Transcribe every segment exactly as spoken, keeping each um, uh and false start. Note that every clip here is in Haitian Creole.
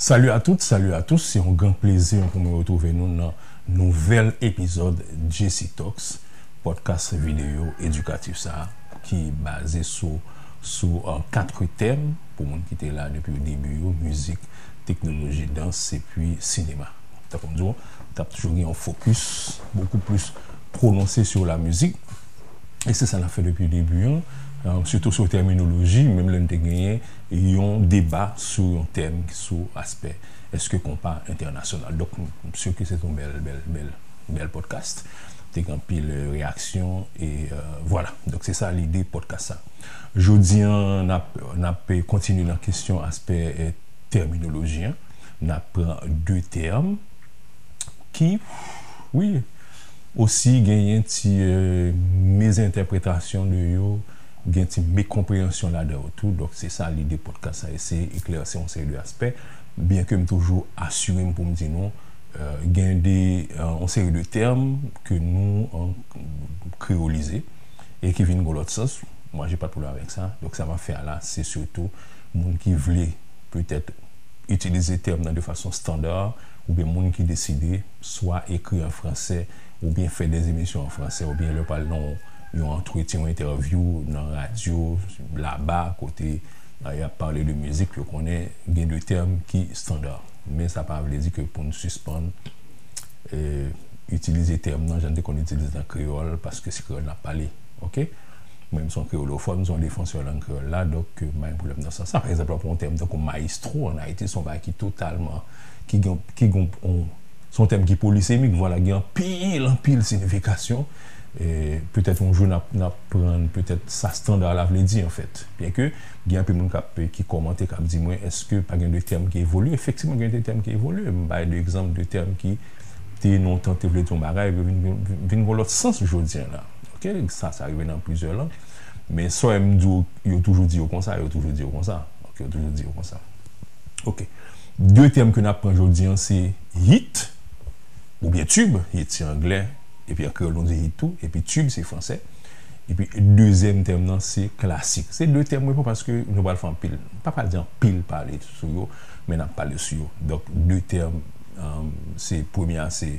Salut à toutes, salut à tous. Se yon gran plezi pou mwen retwouve nou nan nouvèl epizòd J C Talks, podcast videyo edikatif sa a ki baze sou, sou, euh, kat tèm pou moun ki te la depi o debi yo, mizik, teknoloji, dans, epi sinema. Tankou m di w, t ap toujou gen yon fokis bokou plis pwononse sou la mizik. E se sa n ap fè depi debi an, euh, sitou sou tèminoloji, menm lè n te genyen yon deba sou yon tèm, sou aspè èske konpa entènasyonal. Donk, m, m si ke se te yon bèl, bèl, bèl, bèl podcast. Te gen anpil, euh, reyaksyon e, euh, vwala. Donk, se sa lide podcast sa. Jodi an, n ap, n ap kontinye nan kesyon aspè, euh, tèminoloji an. N ap pran de tèm ki, wi, osi genyen ti, euh, mezentèpretasyon de yo, gen ti mekonpreyansyon ladan yo tou. Donk, se sa lide podcast sa, eseye eklèsi yon seri de aspè. Byen ke m toujou asire m pou m di nou, euh, gen de, euh, yon seri de tèm ke nou, euh, kreyolize e ki vin gon lòt sans. Moi, j'ai pas de problème avec ça. Donk, sa m ap fè a la, se sitou moun ki vle petèt itilize tèm nan de fason estanda, oubyen moun ki deside swa ekri an fransè, oubyen fè de emisyon an fransè, oubyen lè pral nan yon antretyen, yon entèvyou nan radyo, laba, kote, euh, y ap pale de mizik, yo konnen gen de tèm ki estanda. Men sa pa vle di ke pou n sispann, euh, itilize tèm nan jan n te konn itilize nan kreyòl, paske se kreyòl n ap pale. Oke? Mwen, m se yon kreyolofòn, m se yon defansè lang kreyòl la, donk, euh, m pa gen pwoblèm nan sans sa. Pa egzanp, w ap pran yon tèm tankou mayestwo ann Ayiti, se yon bagay ki totalman, ki gen, ki gen, on, se yon tèm ki polisemik, vwala, gen anpil, anpil siyifikasyon. E petèt yon jou n ap, n ap pran petèt sa estanda la vle di, anfèt. Byen ke gen anpil moun k ap, ki kòmante, k ap di mwen, èske pa gen de tèm ki evolye? Efektivman, gen de tèm ki evolye. M bay de egzanp de tèm ki te nan yon tan te vle di yon bagay, epi vin, vin, vin gon lòt sans jodi an la. Oke? Sa, sa rive nan plizyè lang. Men sa w wè m di w, yo toujou di yo konsa, yo toujou di yo konsa. Oke, yo toujou di yo konsa. Oke. De tèm ke n ap pran jodi an, se hit, oubyen tube, hit se anglè, epi an kreyòl nou di hit tou, epi tube se fransè. Epi dezyèm tèm nan, se klasik. Se de tèm mwen pran paske nou pral fè anpil, m pa pral di anpil pale sou yo, men n ap pale sou yo. Donk, de tèm, um, se premye a, se,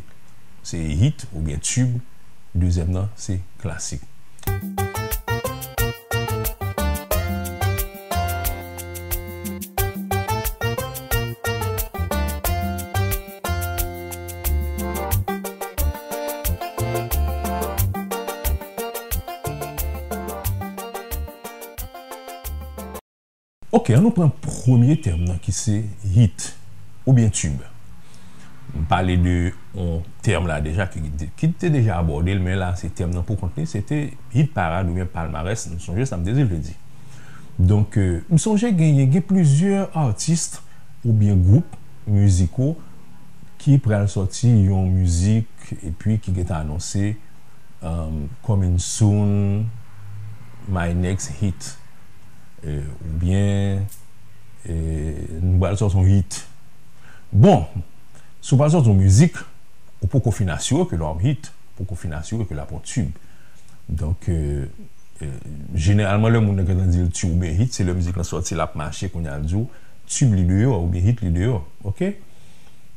se hit oubyen tube, dezyèm nan, se klasik. Ok, an nou pran premye tèm nan ki se hit oubyen tube. M pale de yon tèm la deja ki, ki te deja abòde l, men la se tèm nan pou kont li, se te hit parade oubyen palmarès, nou sonje sa m te di l vle di. Donk, euh, m sonje genyen, gen plizyè atis oubyen gwoup miziko ki pral sòti yon mizik epi ki gentan anonse, um, coming soon, my next hit. Euh, oubyen, euh, nou pral sòti yon hit. Bon, si w pral sòti yon mizik, ou poko fin asire ke l ap yon hit, ou poko fin asire ke l ap yon tube. Donk, euh, euh, jeneralman, lè moun nan gentan di l tube oubyen hit, se lè mizik lan sòti, l ap mache, kounye a l di w tube li deyò, oubyen hit li deyò, ok?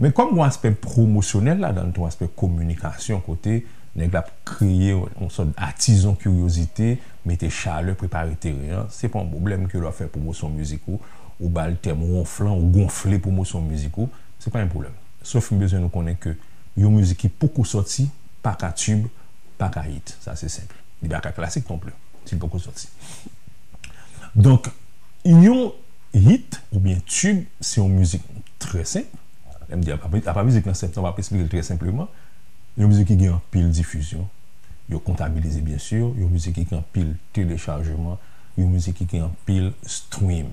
Men kòm gon aspè pwomosyonèl ladan l, tou aspè kominikasyon, kote nèg la ap kreye yon sòt atizon kiryozite, mete chalè, prepare teren an, se pa yon pwoblèm ke lè w ap fè pwomosyon mizik ou, ou ba l tèm wonflan, ou gonfle pwomosyon mizik ou, se pa yon pwoblèm. Sof m bezwen nou konnen ke yon mizik ki poko sòti, pa ka tube, pa ka hit. Sa se senp. Li pa ka klasik nonpli, si l poko sòti. Donk, yon hit oubyen tube, se yon mizik trè senp. Lè m di apa, apa mizik lan senp, sa m ap esplike l trè senpleman. Yon mizik ki gen anpil difizyon, yo kontabilize byen si, yon mizik ki gen anpil telechajman, yon mizik ki gen anpil stream.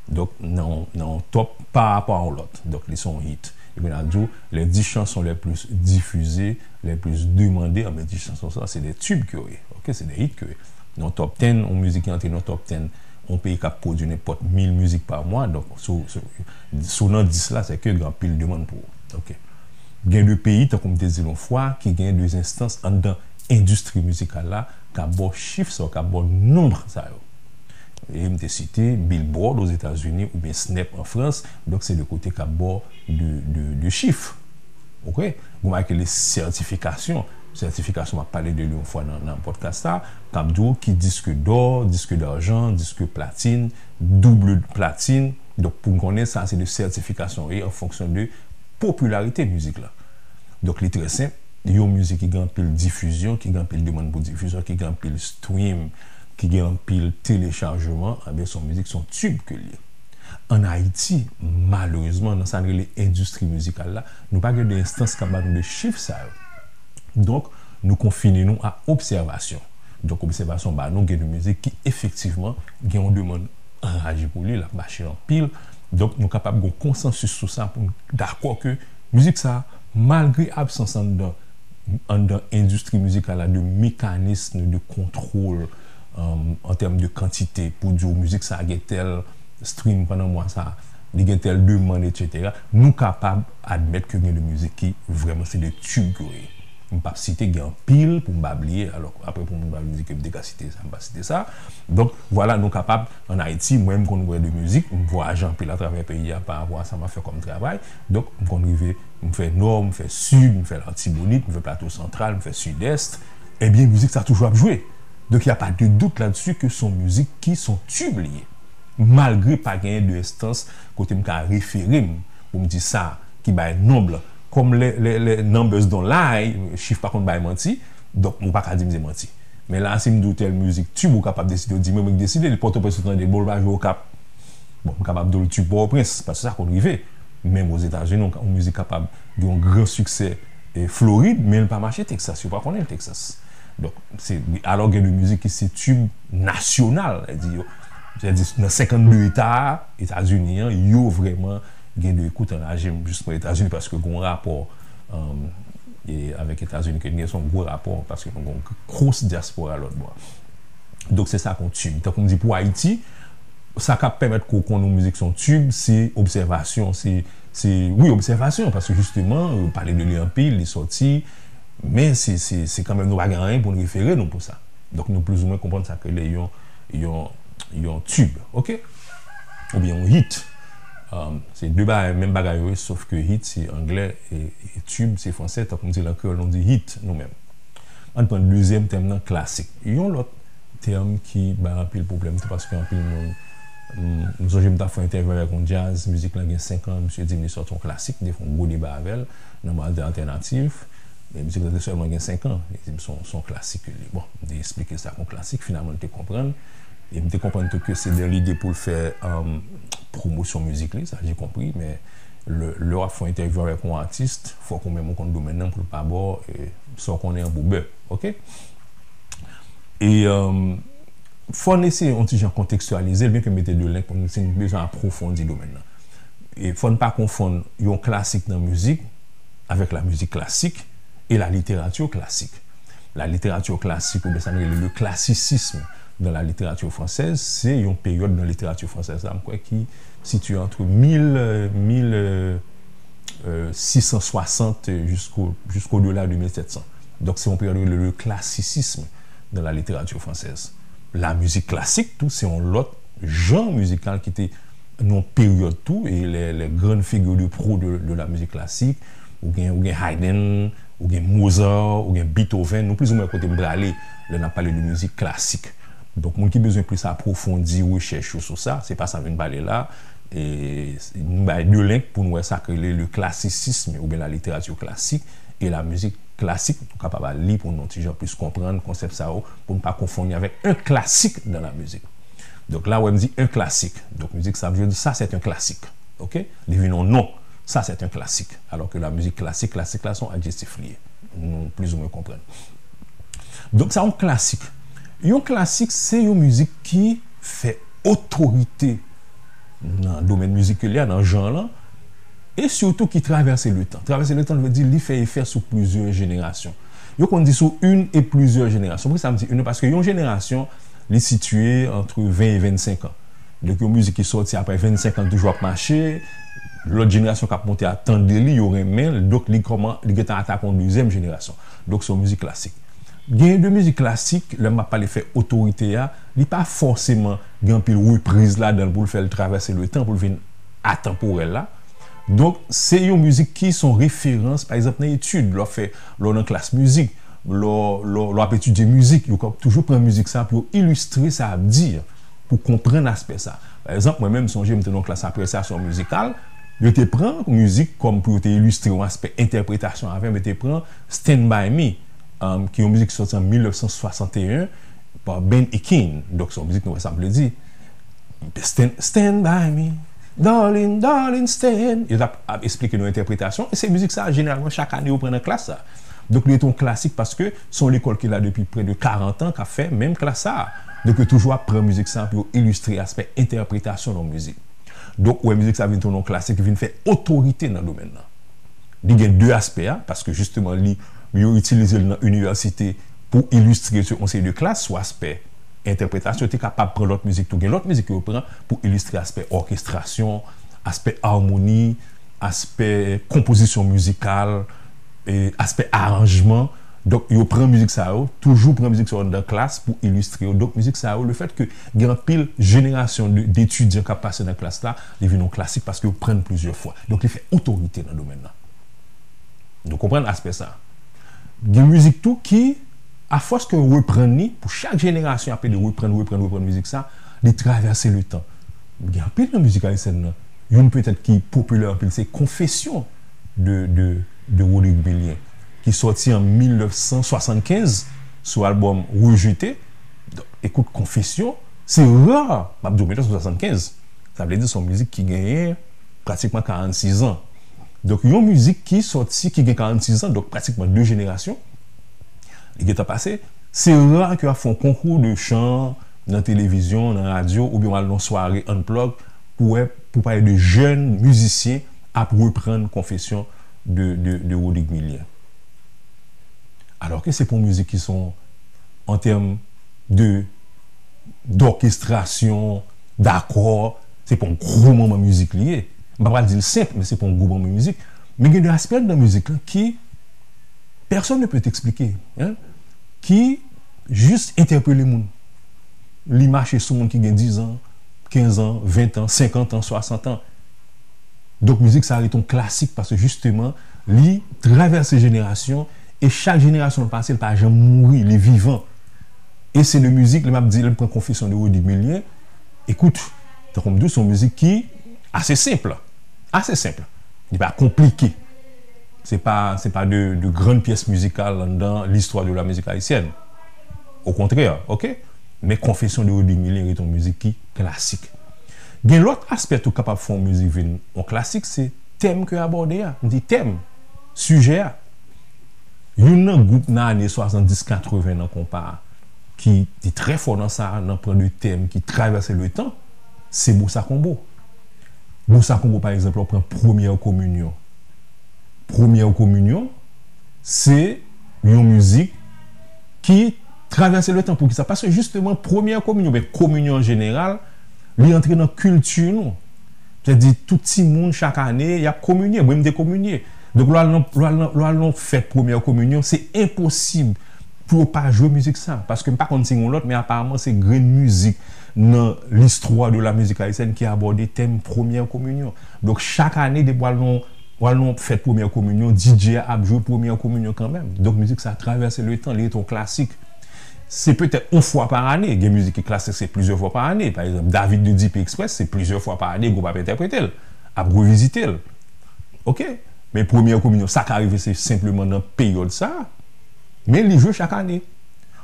Donk, nan, nan yon top pa rapò a yon lòt. Donk, li se yon hit. Epi n a di w, les dix chansons les plus diffusées, les plus demandées, anben, dis chanson sa, se de tube ke yo ye. Ok, se de hit ke yo ye. Nan top ten, yon mizik ki antre nan top ten, yon peyi k ap pwodui nenpòt mil mizik pa mwa, donk, si w, si w, si w nan dis la, se ke gen anpil demann pou ou. Ok. Gen de peyi, tankou m te di l yon fwa, ki gen de enstans anndan endistri mizikal la, k ap ba w chif sa yo, k ap ba w nonb sa yo. E m te site Billboard Ozetazini oubyen Snap an Frans, donk se de kote k ap ba w de, de, de chif. Oke? Gen bagay ki rele sètifikasyon. Sètifikasyon, m ap pale de li yon fwa nan, nan podcast la, k ap di w ki disk dò, disk dajan, disk platin, double platin. Donk, pou n konnen sa, se de sètifikasyon, e an fonksyon de popilarite mizik la. Donk, li trè senp. Yon mizik ki gen anpil difizyon, ki gen anpil demann pou difizyon, ki gen anpil stream, ki gen anpil telechajman, ebyen, se yon mizik, se yon tib ke l ye. Ann Ayiti, malerezman, nan sa n rele endistri mizikal la, nou pa gen de enstans k ap ba nou de chif sa yo. Donk, nou konfine nou a obsèvasyon. Donk, obsèvasyon ba nou gen de mizik ki efektivman gen yon demann anraje pou li, l ap mache anpil. Donk, nou kapab gen yon konsansis sou sa pou n dakò ke mizik sa, malgre absans anndan, anndan endistri mizikal la de mekanism de kontwòl, um, an tèm de kantite, pou di w mizik sa gen tèl stream pandan mwa sa, li gen tèl demann, etsetera, nou kapab admèt ke gen de mizik ki vrèman se de tib ke yo ye. M p ap site, gen anpil pou m pa bliye, alò apre pou moun pa vin di ke m te ka site sa, m pa site sa. Donk, vwala, nou kapab, ann Ayiti, mwen, m konn wè de mizik, m vwayaje anpil atravè peyi a pa rapò a sa m ap fè kòm travay. Donk, m konn rive, m fè Nò, m fè Sid, m fè Latibonit, m fè Plato Santral, m fè Sidès. Ebyen, mizik sa toujou ap jwe. Donk, y a pas de doute là-dessus que se yon mizik ki se yon tib li ye. Malgre pa genyen de enstans kote m ka refere m pou m di sa ki bay nonb la. Kòm lè, lè, lè numbers don't lie, chif pa konn bay manti, donk ou pa ka di m se manti. Men la, si m di w tèl mizik tib, ou kapab deside w di, mwen, mwen deside, li Pòtoprens ou tande, bon, l pa jwe Okap. Bon, m kapab di w l tib Pòtoprens, paske sa konn rive. Menm Ozetazini, yon, yon mizik kapab gen yon gran siksè e Florid, men l pa mache Texas, yo pa konnen l Texas. Donk, se, alò gen de mizik ki se tib nasyonal, di yo, sètadi nan senkannde eta a, Etazini an, yo vrèman gen de ekout anraje, m jis pran Etazini paske gen yon rapò, um, e avèk Etazini ke n gen, se yon gwo rapò, paske nou gen yon gros dyaspora lòt bò. Donk, se sa k yon tib. Tankou m di pou Ayiti, sa k ap pèmèt ke w konn yon mizik se yon tib, se obsèvasyon, se, se, wi, obsèvasyon, paske jisteman, yo pale de li anpil, li sòti, men se, se, se kanmenm nou pa gen anyen pou n refere nou pou sa. Donk, nou plizoumwen konprann sa k rele yon, yon, yon tib, oke? Oubyen yon hit. Um, se de bagay, menm bagay yo ye, sof ke hit se anglè, e, e tib se fransè, tankou m di l an kreyòl, nou di hit, nou menm. Ann pran dezyèm tèm nan, klasik. Yon lòt tèm ki bay anpil pwoblèm tou, paske anpil moun, m, m sonje m t ap fè entèvyou avèk yon djaz, mizik lan gen senk an, misye di m li sòti yon klasik, m te fè yon gwo deba avè l nan Mwazel Altènatif. Men mizik lan te sèlman gen senk an, li di m se yon, se yon klasik ke li. Bon, m te eksplike sa k yon klasik, finalman li te konprann. E m te konprann tou ke se dan lide pou l fè, um, pwomosyon mizik li, sa j'ai compris, men lè, lè w ap fè yon entèvyou avèk yon atis, fòk ou menm ou konn domèn nan pou l pa ba w, e, sa w konnen an pou bè, oke? E, um, fò n eseye yon ti jan kontekstyalize l, byen ke m mete de link pou nou, si n bezwen apwofondi domèn nan. E fò n pa konfonn yon klasik nan mizik avèk la musique classique et la littérature classique. La littérature classique, oubyen sa n rele le classicisme dans la littérature française, se yon peryòd nan literati fransèz la, m kwè, ki sitiye ant mil, euh, mil, euh, euh, sis san swasant jusqu'au, jusqu'au-delà de mil sèt san. Donk, se yon peryòd rele le classicisme dans la littérature française. La musique classique, tou, se yon lòt jan mizikal ki te nan yon peryòd tou, e les, les grandes figures de proue de, de la musique classique, ou gen, ou gen Haydn, ou gen Mozart, ou gen Beethoven, nou plizoumwen kote m prale lè n ap pale de mizik klasik. Donk, moun ki bezwen plis apwofondi rechèch yo sou sa, se pa sa m vin pale la. E nou bay de link pou nou wè sa k rele le classicisme oubyen la littérature classique et la musique classique. Nou kapab al li pou nou yon ti jan plis konprann konsèp sa yo, pou n pa konfonn li avèk un classique dans la musique. Donk, la, wè m di un classique. Donk, mizik sa, m di, ça, c'est un classique. Oke? Li vin yon non. Ça, c'est un classique. Alò ke la musique classique, klasik la, se yon adjektif li ye. Nou plizoumwen konprann. Donk, sa yon klasik. Yon klasik, se yon mizik ki fè otorite nan domèn mizikal li a, nan jan lan, e sitou ki travèse le tan. Travèse le tan vle di li fè efè sou plizyè jenerasyon. Yo konn di sou une et plusieurs générations. Poukisa m di une? Paske yon jenerasyon, li sitiye ant ven e vennsenk an. Donk, yon mizik ki sòti apre vennsenk an, toujou ap mache, lòt jenerasyon k ap monte a tande li, yo renmen l, donk li kòman, li gentan atake yon dezyèm jenerasyon. Donk, se yon mizik klasik. Gen de mizik klasik, lè m ap pale fè otorite a, Li pa fòseman gen anpil repriz ladan l pou l fè l travèse letan, pou l vin atanporèl la. Donk, se yon mizik ki se yon referans, pa egzanp, nan etid, lè w fè, lè w nan klas mizik, lè w, lè w, lè w ap etidye mizik, yo ka toujou pran mizik sa pou yo ilistre sa y ap di, pou konprann aspè sa. Pa egzanp, mwen menm, m sonje m te nan yon klas apresyasyon mizikal, yo te pran mizik kòm pou yo te ilistre yon aspè entèpretasyon avè m, yo te pran Stand By Me, um, ki yon mizik ki sòti an mil nèf san swasanteyen pa Ben Ekin. Donk, se yon mizik nou wè sa m vle di. Stand, stand by me, darling, darling, stand. Yo t ap, ap esplike nou entèpretasyon. E se mizik sa, jeneralman, chak ane, yo pran nan klas sa. Donk, li rete yon klasik paske se yon lekòl ki la depi prè de karant an, k ap fè menm klas sa. Donk, yo toujou ap pran mizik sa pou yo ilistre aspè entèpretasyon nan mizik. Donk, ou wè mizik sa vin tounen yon klasik, vin fè otorite nan domèn nan. Li gen de aspè a, paske jisteman, li, yo itilize l nan inivèsite pou ilistre yon seri de klas sou aspè entèpretasyon. Yo te kapab pran lòt mizik tou. Gen lòt mizik yo pran pou ilistre aspè òkestrasyon, aspè amoni, aspè konpozisyon mizikal, e aspè aranjman. Donk, yo pran mizik sa yo, toujou pran mizik sa yo anndan klas pou ilistre yo. Donk, mizik sa yo, lefèt ke gen anpil jenerasyon de, detidyan k ap pase nan klas la, li vin yon klasik paske yo pran l plizyè fwa. Donk, li fè otorite nan domèn nan. Nou konprann aspè sa. Gen mizik tou ki, afòs ke yo reprann li, pou chak jenerasyon ap ede reprann, reprann, reprann mizik sa, li travèse letan. Gen anpil nan mizik ayisyèn nan. Youn petèt ki popilè anpil, se Confession de, de, de Rodrigue Millien, ki sòti an mil nèf san swasannkenz sou albòm Rejeté. Donk, ekout, Confession, se ra, m ap di w, mil nèf san swasannkenz. Sa vle di se yon mizik ki genyen pratikman karannsis an. Donk, yon mizik ki sòti, ki gen karannsis an, donk pratikman de jenerasyon, li gentan pase. Se ra ke w ap fè yon konkou de chan nan televizyon, nan radyo, oubyen w al nan sware Unplug pou wè, pou pale de jèn mizisyen ap reprann Confession de, de, de Rodrigue Millien. Alò ke se pa yon mizik ki se yon, an tèm de, dòkestrasyon, dakò, se pa yon gwo manman mizik li ye. M pa pral di l senp, men se pa yon gwo manman mizik. Men gen de aspè anndan mizik lan ki personne ne peut expliquer, hein, ki jis entèpele moun. Li mache sou moun ki gen diz an, kenz an, ven an, senkant an, swasant an. Donk, mizik sa rete yon klasik paske jisteman, li travèse jenerasyon e chak jenerasyon l pase, l pa janm mouri, li vivan. E se de mizik, lè m ap di, lè m pran Confession de Rodrigue Millien, ekout, tankou m di w, se yon mizik ki ase senp. Ase senp. Li pa konplike. Se pa, se pa de, de grann pyès mizikal anndan l'histoire de la musique haïtienne. Okontrè, oke? Men Confession de Rodrigue Millien rete yon mizik ki klasik. Gen lòt aspè tou kapab fè yon mizik vin yon klasik, se tèm ke abòde a. M di tèm, sijè a. Youn nan gwoup nan ane swasanndis katreven nan konpa a, ki te trè fò nan sa, nan pran de tèm ki travèse letan, se Bossa Combo. Bossa Combo, pa egzanp, lè w pran Premyè Kominyon. Premyè Kominyon, se yon mizik ki travèse letan. Poukisa? Paske jisteman, Premyè Kominyon, oubyen kominyon an jeneral, li antre nan kilti nou. Sètadi, tout timoun, chak ane, y ap kominye. Mwen, m te kominye. Donk, lè w al nan, lè w al nan, lè w al nan fèt Premyè Kominyon, se enposib pou yo pa jwe mizik sa. Paske m pa konn si gen yon lòt, men aparaman, se grenn mizik nan l'histoire de la musique haïtienne ki abòde tèm Premyè Kominyon. Donk, chak ane, depi w al nan, w al nan fèt Premyè Kominyon, D J a ap jwe Premyè Kominyon kanmenm. Donk, mizik sa travèse letan, li rete yon klasik. Se petèt yon fwa pa ane, gen mizik ki klasik, se plizyè fwa pa ane. Pa egzanp, David de Dipi Express, se plizyè fwa pa ane, gwoup ap entèprete l, ap revizite l. Oke? Men Premyè Kominyon, sa ka rive, se senpleman nan peryòd sa. Men li jwe chak ane.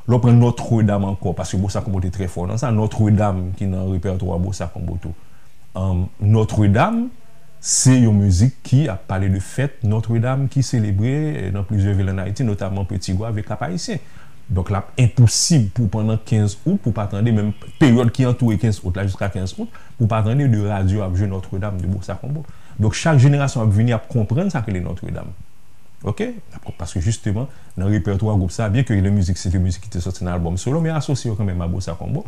Lè w pran Notre Dame ankò, paske Bossa Combo te trè fò nan sa, Notre Dame ki nan repètwa Bossa Combo tou. Ann, Notre Dame, se yon mizik ki ap pale de fèt Notre Dame ki selebre, eh, nan plizyè vil ann Ayiti, notaman Petit Goâve e Cap Haïtien. Donk, l ap enposib pou pandan kenz out, pou pa tande, menm peryòd ki antoure kenz out la, jiska kenz out, pou pa tande de radyo ap jwe Notre Dame de Bossa Combo. Donk, chak jenerasyon ap vini, ap konprann sa k rele Notre Dame. Oke? Paske jisteman, nan repètwa gwoup sa, byen ke le mizik, se te mizik ki te sòti nan albòm solo, men asosye yo kanmenm a Bossa Combo.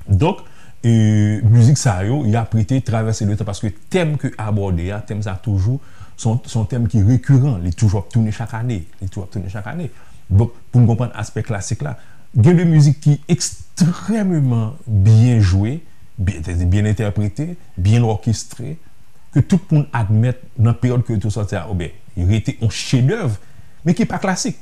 Donk, e, mizik sa yo, y ap rete travèse letan, paske tèm ke abòde a, tèm sa toujou, se yon, se yon tèm ki rekiran, li toujou ap tounen chak ane, li toujou ap tounen chak ane. Donk, pou n konprann aspè klasik la, gen de mizik ki ekstrèmman ekstrèmeman byen jwe, byen, byen entèprete, byen òkestre, ke tout moun admèt nan peryòd ke yo te sòti a, oubyen, li rete yon chedèv, men ki pa klasik.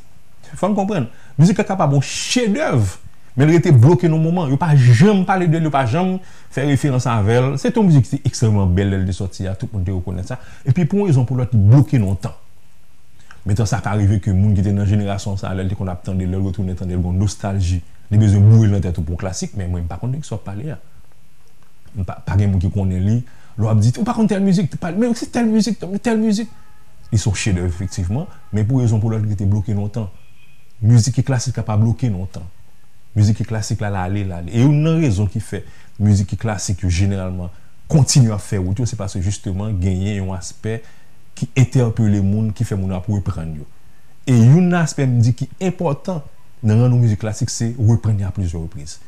Fò n konprann, mizik la kapab yon chedèv, men l rete bloke nan moman. Yo pa janm pale de l, yo pa janm fè referans avè l. Se te yon mizik ki te ekstrèmeman bèl lè l te sòti a, tout moun te rekonèt sa. Epi pou yon rezon pou lòt, li bloke nan tan. Men tan sa ka rive ke moun ki te nan jenerasyon sa, lè l te konn ap tande l, lè l retounen tande l, gon nostalji. Li bezwen boure l nan tèt ou pou klasik, men mwen, m pa konn de ki sa w ap pale a. M pa, pa gen moun ki konnen li. Lè w ap di, ou pa konn tèl mizik, men se tèl mizik, men tèl mizik. Li se yon chedèv, efektivman, men pou rezon pou lòt, li rete bloke nan tan. Mizik ki klasik la pa bloke nan tan. Mizik ki klasik la, l ale, l ale. E youn nan rezon ki fè mizik ki klasik yo jeneralman kontinye ap fè wout yo, se paske jisteman genyen yon aspè ki entèpele moun, ki fè moun ap reprann yo. E youn nan aspè m di ki enpòtan nan rann yon mizik klasik, se reprann li a plizyè repriz.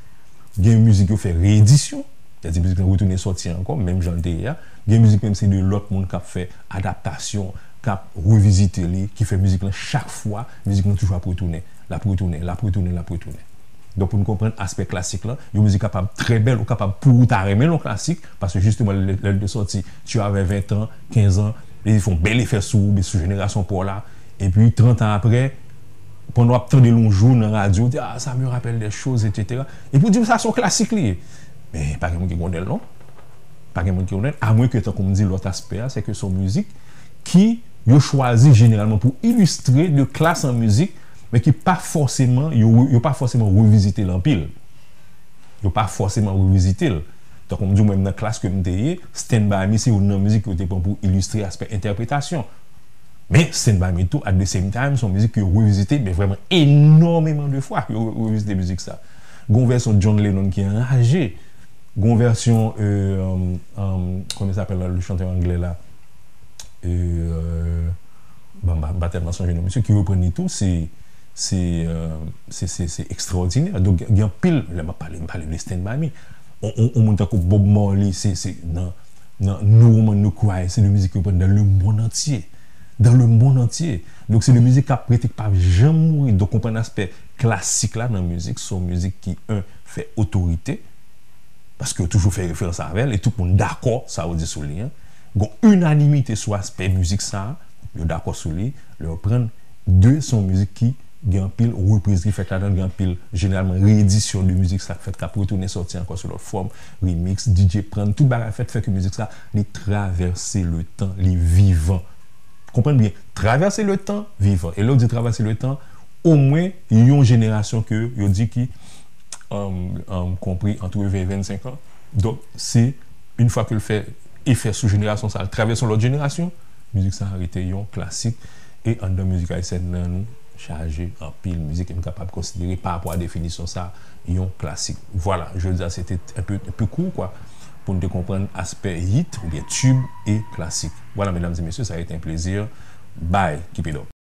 Gen mizik yo fè reyedisyon, sètadi mizik lan retounen sòti ankò, menm jan l te ye a. Gen mizik menm se de lòt moun k ap fè adaptasyon, k ap revizite li, ki fè mizik lan chak fwa, mizik lan toujou ap retounen, l ap retounen, l ap retounen, l ap retounen. Donk, pou n konprann aspè klasik lan, yon mizik kapab trè bèl, ou kapab pou ou ta renmen l yon klasik, paske jisteman, lè, lè l te sòti, tu avais vingt ans, quinze ans, li fè yon bèl efè sou ou, sou jenerasyon pa w la, epi trant an apre, pandan w ap tande l yon jou nan radyo, w di, ah, ça me rappelle des choses, et cetera. Epi w di, sa se yon klasik li ye. Men, pa gen moun ki konnen l, non. Pa gen moun ki konnen l, amwenke, tankou m di, lòt aspè a, se ke se yon mizik ki yo chwazi jeneralman pou ilistre de klas an mizik, men ki pa fòseman, yo, yo pa fòseman revizite l anpil. Yo pa fòseman revizite l. Tankou m di w, menm nan klas ke m te ye, Stand By Me se youn nan mizik yo te pran pou ilistre aspè entèpretasyon. Men Stand By Me tou, at the same time, se yon mizik ke yo revizite, men vrèman enòmeman de fwa yo re-, revizite mizik sa. Gon vèsyon John Lennon ki anraje. Gon vèsyon, euh, euh, euh, comment il s'appelle, le chanteur anglais là? Euh, euh, bon, m pa, m pa tèlman sonje non, misye ki reprann li tou, se, se, euh, se, se, se ekstraòdinè. Donk, gen anpil, lè m ap pale, m pale de Stand By Me. On, on, on moun tankou Bob Marley, se, se nan, nan No Woman No Cry, se de mizik yo pran dans le monde entier. Dans le monde entier. Donk, se de mizik k ap rete, k p ap janm mouri. Donk, konprann aspè klasik la nan mizik, se yon mizik ki, un, fè otorite, paske yo toujou fè referans avè l, e tout moun dakò sa yo di sou li an. Gon inanimite sou aspè mizik sa a, yo dakò sou li, lè yo pran. De, se yon mizik ki gen anpil repriz ki fèt ladan l, gen anpil, jeneralman, reyedisyon de mizik sa k fèt, k ap retounen sòti ankò sou lòt fòm, remix, D J pran, tout bagay fèt, fè ke mizik sa, li travèse le tan, li vivan. Konprann byen, travèse le tan, vivan. E lè w di travèse le tan, omwen yon jenerasyon ke yo di ki, um, um, konpri ant ven e vennsenk an. Donk, se, yon fwa ke l fè efè sou jenerasyon sa, l travèse yon lòt jenerasyon, mizik sa rete yon klasik. E anndan mizik ayisyèn nan, nou chaje anpil mizik ke m kapab konsidere pa rapò a definisyon sa, yon klasik. Vwala, jodi a se te un peu, un peu court, quoi, pou n te konprann aspè hit oubyen tube e klasik. Vwala, medam e mesye, sa a été un plaisir. Bye, keep it up.